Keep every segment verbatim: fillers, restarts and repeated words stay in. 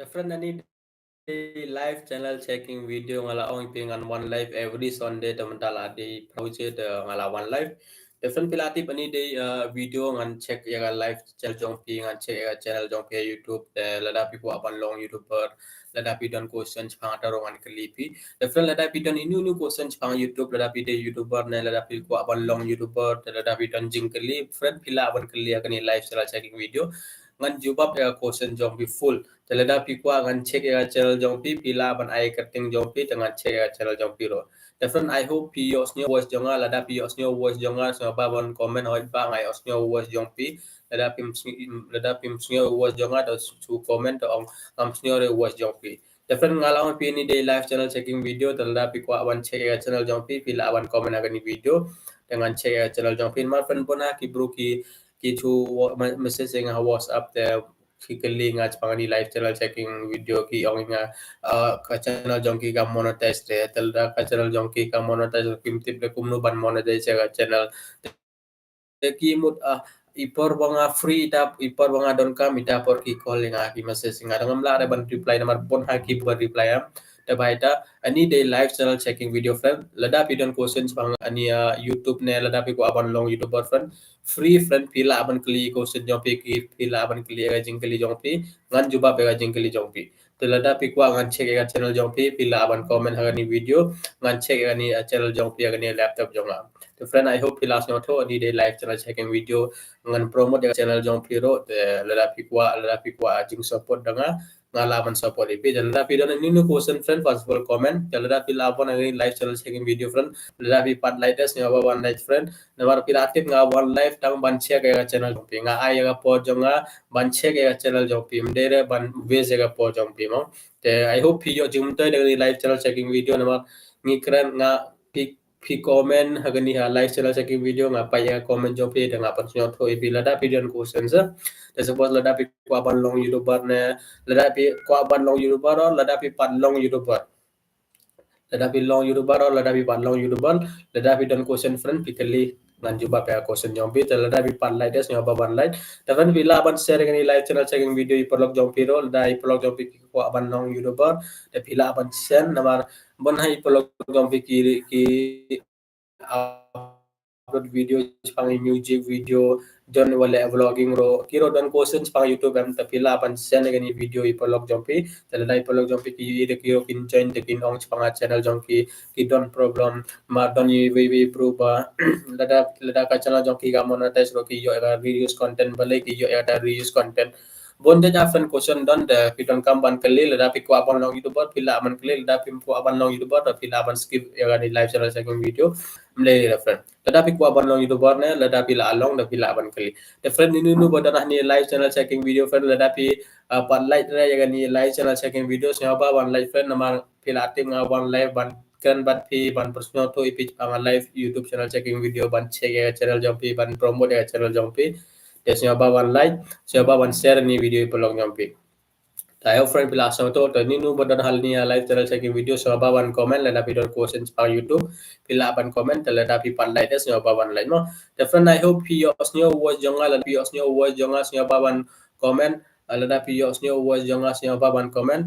Te friend, ani dei live channel checking video nga la ong ïa phi ngan wan live every Sunday, te mynta la dei phra baje te nga la wan live. Te friend, phi la tip ani dei, uh, video ngan check ïa ka live channel jong phi, ngan check ïa ka channel jong phi ha YouTube, te lada phi kwah ban long YouTuber, lada phi don question shaphang kata ruh ngan kylli phi. Te friend, lada phi don inu inu question shaphang YouTube, lada phi dei YouTuber ne lada phi kwah ban long YouTuber, te lada phi don jingkylli, friend, phi lah ban kylli ha kane live channel checking video. Ngan jubab ïa ka question jong phi full. Te lada phi kwah ngan check ïa ka channel jong phi, phi lah ban ai kyrteng jong phi, te ngan check ïa ka channel jong phi ruh. Te friend, I hope phi ïohsngew voice jong nga, lada phi ïohsngew voice jong nga, sngewbha ban comment, hoi ba nga ïohsngew voice jong phi. Lada phim sngew, lada phim sngew voice jong nga, te shu comment, te ong ngam sngew re voice jong phi. Te friend, nga la ong phi ani dei live channel checking video, te lada phi kwah ban check ïa ka channel jong phi, phi lah ban comment ha kane video, te ngan check ïa ka channel jong phi. Namar friend, bun ha ki bru ki, ki shu wa-, ma-, message ïa nga ha WhatsApp, te ki kylli nga shaphang ani live channel checking video, ki ong ïa nga, uh, ka channel jong ki kam monetize te, te lada ka channel jong ki kam monetize, kim tip de kumno ban monetize ïa ka channel. Te ki mut, ah, i por ba nga free ita, i por ba nga donkam ita por ki call ïa nga, ki message ïa nga. Te ngam lah re ban reply namar bun ha ki bru ba reply em. Te ba ita, ani dei live channel checking video friend. Lada phi don question shaphang ani, ah, YouTube ne lada phi kwah ban long YouTuber friend, free friend, phi lah ban kylli question jong phi, ki, phi lah ban kylli ïa ka jingkylli jong phi, ngan jubab ïa ka jingkylli jong phi. Te lada phi kwah ngan check ïa ka channel jong phi, phi lah ban comment ha kane video, ngan check ïa kane, ah, channel jong phi ha kane laptop jong nga. Te friend, I hope phi la sngewthuh, ani dei live channel checking video, ngan promote ïa ka channel jong phi ruh, te lada phi kwah, lada phi kwah jingsupport da nga, nga lah ban support ïa phi. Te lada phi don inu inu question friend, first of all comment, te lada phi lah ban ha kane live channel checking video friend, lada phi pat like de, sngewbha ban like friend, namar phi la tip nga wan live tang ban check ïa ka channel jong phi. Nga ai ïa ka por jong nga ban check ïa ka channel jong phi. Ym dei re ban waste ïa ka por jong phi mo. Te I hope phi ïoh jingmyntoi da kane live channel checking video namar ngi kren nga phi, phi comment ha kane ha live channel checking video, nga peit ïa ka comment jong phi, te nga pynsngewthuh ïa phi lada phi don question sa. Te suppose lada phi kwah ban long YouTuber ne, lada phi kwah ban long YouTuber, lada phi pat long YouTuber. Lada phi long YouTuber, lada phi pat long YouTuber, lada phi don question friend phi kylli, ngan jubab ïa ka question jong phi, te lada phi pat like de, sngewbha ban like. Te friend, phi lah ban share ïa kane live channel checking video ïa i paralok jong phi ruh, lada i paralok jong phi ki kwah ban long YouTuber, te phi lah ban share namar bun ha i paralok jong phi ki, ki upload video shaphang i music video, don wale vlogging ruh, ki ruh don question shaphang YouTube em, te phi lah ban send ïa kane video ïa i paralok jong phi, te lada i paralok jong phi ki ïohi de ki ruh kin join, te kin ong shaphang ka channel jong ki, ki don problem, ma don iwei iwei i bru ba lada, lada ka channel jong ki ka monetize ruh ki ïoh ïa ka reuse content, balei ki ïoh ïa ka reuse content. Bun jait friend question don, te phi donkam ban kylli, lada phi kwah ban long YouTuber phi lah ban kylli, lada phim kwah ban long YouTuber te phi lah ban skip ïa kane live channel checking video. Ym lei re friend. Lada phi kwah ban long YouTuber ne lada phi lah long, te phi lah ban kylli. Te friend, inu inu ba don ha kane live channel checking video friend, lada phi, ah, pat like re ïa kane live channel checking video, sngewbha ban like friend, namar phi la tip nga wan live ban kren bad phi, ban pynsngewthuh ïa phi shaphang ka live YouTube channel checking video, ban check ïa ka channel jong phi, ban promote ïa ka channel jong phi. Te sngewbha ban like, sngewbha ban share ïa kane video ïa i paralok jong phi. Te I hope friend phi la sngewthuh, te inu inu ba don ha kane live channel checking video, sngewbha ban comment, lada phi don question shaphang YouTube phi lah ban comment, te lada phi pat like de, sngewbha ban like mo. Te friend, I hope phi ïohsngew voice jong nga, lada phi ïohsngew voice jong nga, sngewbha ban comment, lada phi ïohsngew voice jong nga, sngewbha ban comment.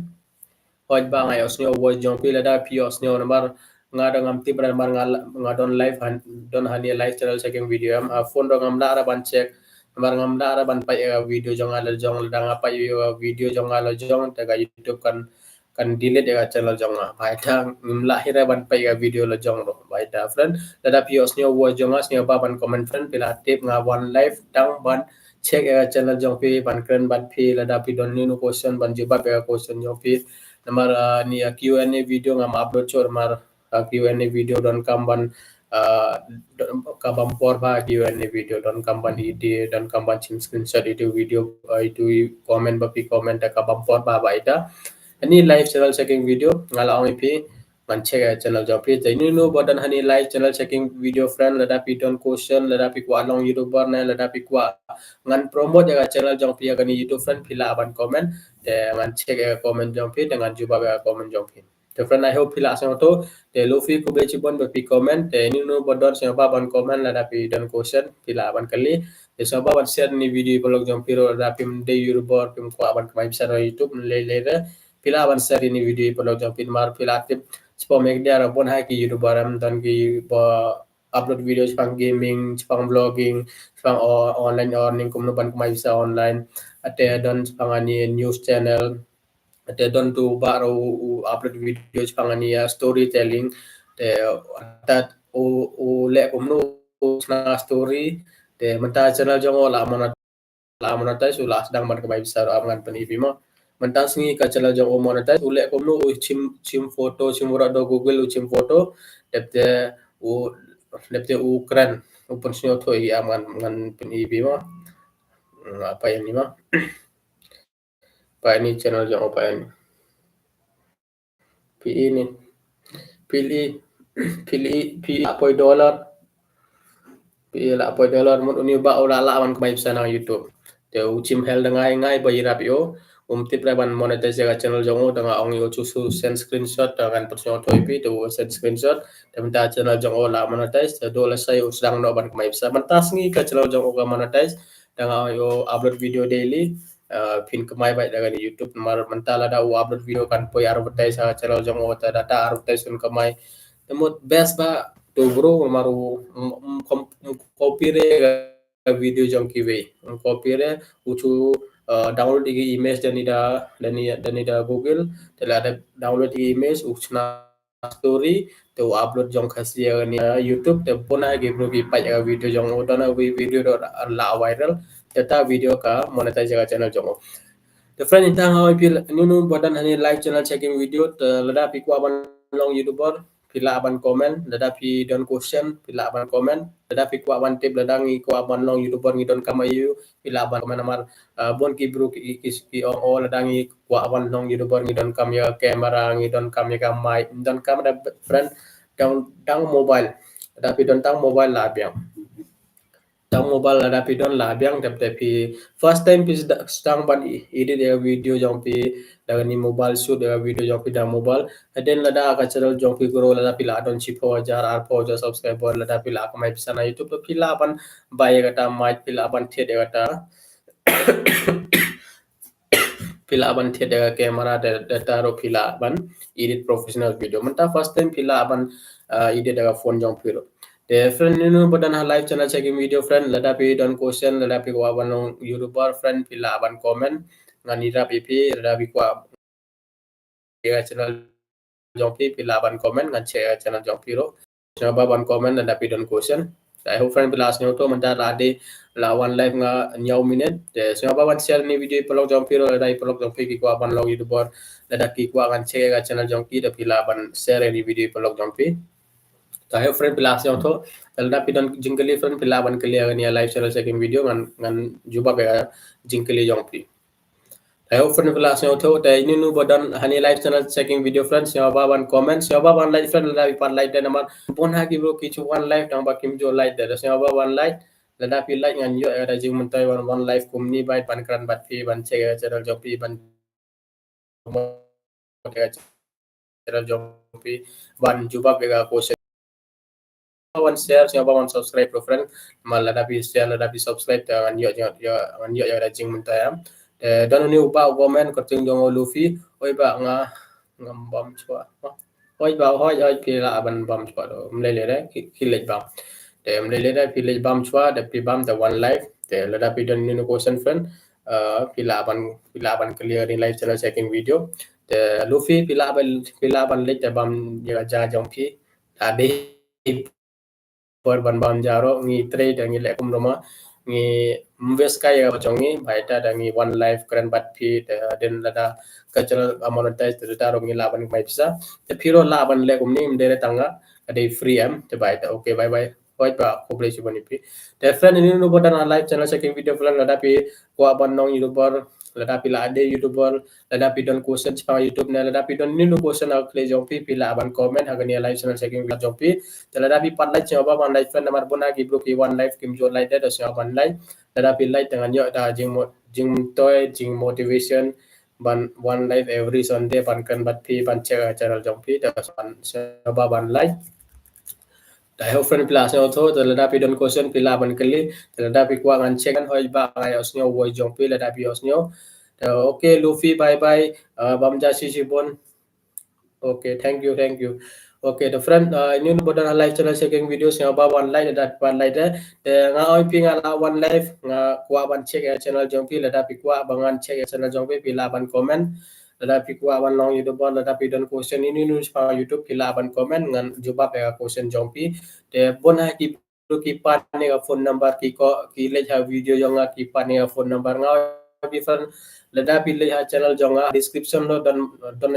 Hoi ba nga ïohsngew voice jong phi, lada phi ïohsngew namar nga da ngam tip re namar nga, nga don live han, don ha kane live channel checking video em, ha phone ruh ngam lah re ban check, namar ngam lah re ban peit ïa ka video jong nga la jong, lada nga peit ïa ka video jong nga la jong, te ka YouTube kan, kan delete ïa ka channel jong nga. Ba ita ngim lah hi re ban peit ïa ka video la jong ruh. Ba ita friend, lada phi ïohsngew voice jong nga, sngewbha ban comment friend, phi la tip nga wan live tang ban check ïa ka channel jong phi, ban kren bad phi, lada phi don inu inu question ban jubab ïa ka question jong phi. Namar, ah, kane, ah, Q and A video ngam upload shuh namar, ah, Q and A video donkam ban, ah, don, ka bam por bha, Q and A video donkam ban edit, donkam ban shim screenshot ïa i video, ah, ïa i comment ba phi comment, ka bam por bha ba ita. Kane live channel checking video nga la ong ïa phi ngan check ïa ka channel jong phi. Te inu inu ba don ha kane live channel checking video friend, lada phi don question, lada phi kwah long YouTuber ne lada phi kwah ngan promote ïa ka channel jong phi ha kane YouTube friend, phi lah ban comment, te ngan check ïa ka comment jong phi, te ngan jubab ïa ka comment jong phi. Te friend, I hope phi la sngewthuh, te khublei shibun ba phi comment, te inu inu ba don sngewbha ban comment, lada phi don question phi lah ban kylli, Te sngewbha ban share ïa ine i video ïa i paralok jong phi ruh, lada phim dei YouTuber, phim kwah ban kamai pisa na YouTube, lei lei re phi lah ban share ïa ine i video ïa i paralok jong phi, namar phi la tip, spah mekdia ruh bun ha ki YouTuber em, don kiba upload video shaphang gaming, shaphang vlogging, shaphang o-, online earning, kumno ban kamai pisa online. Te don shaphang ine i news channel. Te don uto u bah ruh u upload video shaphang ine i, ah, storytelling. Te, ah, u, u leh kumno u shna story. Te mynta channel jong u la monetize, la monetize, u la sdang ban kamai pisa ruh, ap ngan pyni ïa phi mo. Mynta sngi ka channel jong u monetize, u leh kumno u shim, shim photo, shim u rah da Google, u shim photo. Dep te u, dep te u kren, u pynsngewthuh ïa, ap ngan, ngan pyni ïa phi mo. Hmm, apa ïa ine mo? Peit ine i channel jong u, peit ine. Phi i ine. Phi i, phi i, phi i lah poi dollar. Phi i lah poi dollar, mut une u bah u la lah ban kamai pisa na YouTube. Te u shim hell da ngai ngai ba ïarap ïa u. Um tip re ban monetize ïa ka channel jong u, te nga ong ïa u to shu send screenshot, te ngan pynsngewthuh ïa phi, te u send screenshot. Te mynta channel jong u la monetize, te duh lashai u sdang noh ban kamai pisa. Mynta sngi ka channel jong u ka monetize, te nga ong ïa u upload video daily. Ah, phin kamai beit da kane YouTube, namar mynta lada u upload video kan poi advertise ha channel jong u, te da da advertise un kamai. Te mut best bah uto bro, namar u, um, um, kom-, um, copy re ka video jong kiwei. Um, copy re, u shu, ah, download ïa ki image da ine i da, da ine i, da ine i da Google, te lada download ïa ki image, u shna story, te u upload jong Khasi ïa ine i YouTube, te bun ha ki bru ki peit ïa ka video jong u, don ha ki video ruh la viral, te kata video ka monetize ïa ka channel jong u. Te friend, ynda nga ong ïa phi, ine i uno ba don ha ine i live channel checking video, te lada phi kwah ban long YouTuber, phi lah ban comment, lada phi don question, phi lah ban comment, lada phi kwah ban tip, lada ngi kwah ban long YouTuber ngi donkam aïu, phi lah ban comment namar, ah, bun ki bru ki, ki, ki ong, oh, lada ngi kwah ban long YouTuber ngi donkam ïa ka camera, ngi donkam ïa ka mic, ngi donkam da friend, tang, tang mobile. Lada phi don tang mobile la biang. Tang mobile lada phi don la biang, dep te phi first time phi sda-, sdang ban i-, edit ïa ka video jong phi, da kane i mobile, shoot ïa ka video jong phi da mobile. Hadien lada ka channel jong phi grow, lada phi la don shiphew hajar, arphew hajar subscriber, lada phi la kamai pisa na YouTube, phi lah ban bai ïa kata mic, phi lah ban thied ïa kata phi lah ban thied ïa ka camera, da, da kata ruh phi lah ban edit professional video. Mynta first time phi lah ban, ah, edit da ka phone jong phi ruh. Te friend, ine i uno ba don ha live channel checking video friend, lada phi don question, lada phi kwah ban long YouTuber friend, phi lah ban comment. Ngan ïarap ïa phi, lada phi kwah ïa ka channel jong phi, phi lah ban comment, ngan check ïa ka channel jong phi ruh. Sngewbha ban comment lada phi don question. I hope friend phi la sngewthuh, mynta la dei la wan live nga hynñiew minit. Te sngewbha ban share ine i video ïa i paralok jong phi ruh, lada i paralok jong phi ki kwah ban long YouTuber, lada ki kwah ngan check ïa ka channel jong ki, te phi lah ban share ine i video ïa i paralok jong phi. Te I hope friend phi la sngewthuh, te lada phi don jingkylli friend phi lah ban kylli ha kane i live channel checking video, ngan, ngan jubab ïa ka jingkylli jong phi. Te I hope friend phi la sngewthuh, te ine i uno ba don ha ine i live channel checking video friend, sngewbha ban comment, sngewbha ban like friend, lada phi pat like de namar bun ha ki bru ki shu wan live tang ba kim ju like de, te sngewbha ban like, lada phi like ngan ïoh ïa ka jingmyntoi ban wan live kumne bad ban kren bad phi, ban check ïa ka channel jong phi, ban channel jong phi, ban jubab ïa ka question. Ban share, sngewbha ban subscribe ruh friend. Namar lada phi share, lada phi subscribe, te ngan ïoh, ïoh, ïoh, ngan ïoh ïa ka jingmyntoi. Eh, don une u bah u comment, kyrteng jong u Luffy. Oi bah, nga, ngam bam shuwa. Oi bah, hoi, hoi, phi lah ban bam shuwa ruh. Ym lei lei re, ki, ki leit bam. Te ym lei lei re, phi leit bam shuwa, te phi bam te wan live. Te lada phi don une u question friend, eh, phi lah ban, phi lah ban kylli ha ine i live channel checking video. Te Luffy, phi lah ban, phi lah ban leit te bam ïa ka ja jong phi. Te dei por ban bam ja ruh, ngi trei te ngi leh kumno ma, ngi ym waste kai ïa ka jong ngi, ba ita te ngi wan live kren bad phi, te hadien lada ka channel ka monetize, te lada ruh ngi lah ban kamai pisa. Te phi ruh lah ban leh kumne, ym dei re tang nga, ka dei free em, te ba ita, okay, bye bye. Hoi bah, khublei shibun ïa phi. Te friend, ine i uno ba don ha live channel checking video friend, lada phi kwah ban long YouTuber, lada phi la dei YouTuber, lada phi don question shaphang YouTube ne, lada phi don ine i uno u question ha ka clip jong phi, phi lah ban comment ha kane i live channel checking video jong phi. Te lada phi pat like, sngewbha ban like friend, namar bun ha ki bru ki wan live kim ju like de, te sngewbha ban like. Lada phi like te ngan ïoh da jingmo-, jingmyntoi, jingmotivation ban wan live every Sunday ban kren bad phi, ban check ïa ka channel jong phi, te sngewbha ban like. Te I hope friend phi la sngewthuh, te lada phi don question phi lah ban kylli, te lada phi kwah ngan check, ngan hoi ba ngan ïohsngew voice jong phi lada phi ïohsngew. Te okay Luffy, bye bye. Uh, bam ja shi shibun. Okay, thank you, thank you. Okay, the friend, uh, inu ba don ha live channel sharing video, sngewbha wan like, lada wan like te. Te nga oi phi nga lah wan live, nga kwah ban check ïa channel jong phi, lada phi kwah ba ngan check ïa channel jong phi, phi lah ban comment. Lada phi kwah ban long YouTuber, lada phi don question inu inu shaphang YouTube, phi lah ban comment, ngan jubab ïa question jong phi. Te bun ha ki, ki pan ïa ka phone number, ki ko, ki leit ha video jong nga, ki pan ïa ka phone number. Nga oi phi friend, lada phi leit ha channel jong nga, description ruh don, don,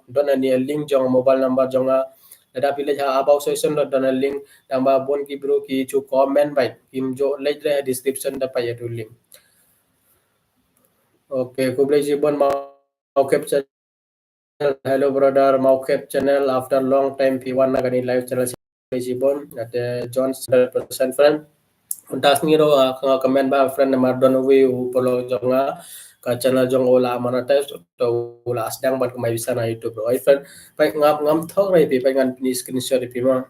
don ïa link jong mobile number jong nga. Lada phi leit ha about section ruh don link, tang ba bun ki briew ki shu comment beit, kim ju leit re ha description da peit ïa u link. Okay, khublei shibun Mawkhep channel. Hello brother Mawkhep channel, after long time phi wan na kane live channel. Khublei shibun. Ate John, hundred percent friend. Mynta sngi ruh, ah, nga comment ba friend, namar don uwei u paralok jong nga, ka channel jong u la monetize, to u la sdang ban kamai pisa na YouTube ruh. Ai friend, peit ngam, ngam thok re phi, peit ngan pyni screenshot ïa phi ma.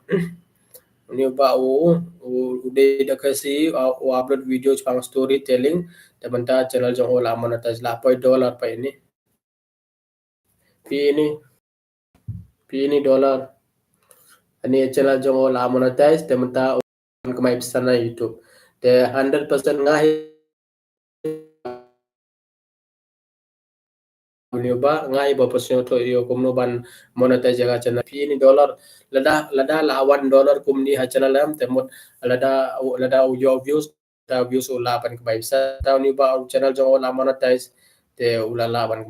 Une u bah u, u, u dei da Khasi, u, u upload video shaphang storytelling, te mynta channel jong u la monetize, la poi dollar peit ine. Peit ine. Peit ine dollar. Ine channel jong u la monetize, te mynta u kamai pisa na YouTube. Te hundred percent nga hi, une u bah, nga hi ba pynsngewthuh ïa u kumno ban monetize ïa ka channel. Peit ine dollar. Lada, lada la one dollar kumne ha channel em, te mut lada, lada u ïoh views, te views u lah ban kamai pisa. Te une u bah u channel jong u la monetize, te u la lah ban kamai